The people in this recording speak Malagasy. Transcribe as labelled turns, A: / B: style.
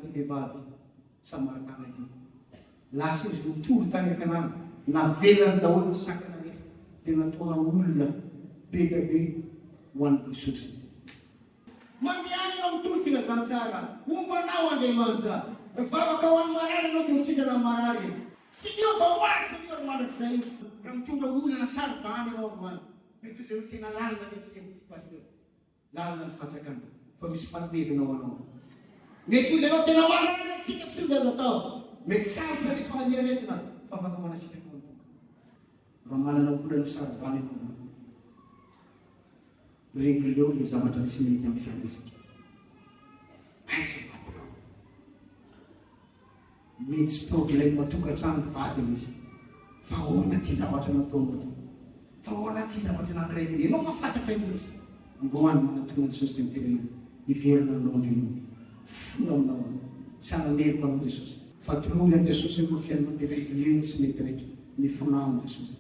A: an'ity vehivavy samaritana ity. Lasa izy nitory tany an-tanàna, navelany daholo ny sakana rehetra, dia nataona olona be dia be ho an'i Jesosy. Mandehana ianao mitory filazantsara, homba anao Andriamanitra. Mivavaka ho an'ny marary ianao dia ho sitrana ny marary. Tsy miova omaly sy anio ary mandrakizay Izy. Raha mitondra olana saro-bahana ianao androany, mety ho izay no tena lalina mendrika ity Pasteur. Lalina ny fanjakana fa misy fanomezana ho anao. Mety ho ianao tena marary antsika tsy azo atao. Mety sarotra ny fahaliaretina fa afaka manasitraka ny Tompo. Raha manana olana saro-bana ianao, regleo ilay zavatra tsy mety amin'ny fiainantsika. Aiza ny vadinao? Mety tsy problème tokantrano vadiny izy fa ahoana ty zavatra nataonao ty? Fa ahoana ty zavatra nandrainao? Ianao mahafantatra io izy. Androany manatona an'i Jesosy dia miteny anao hiverina aminao Andriamanitra. Fona aminao aho. Tsy hanameloka anao Jesosy. Fa tolory an'i Jesosy aloha fiainanao dia regleo ny tsy mety rehetra. Mifona aminy Jesosy.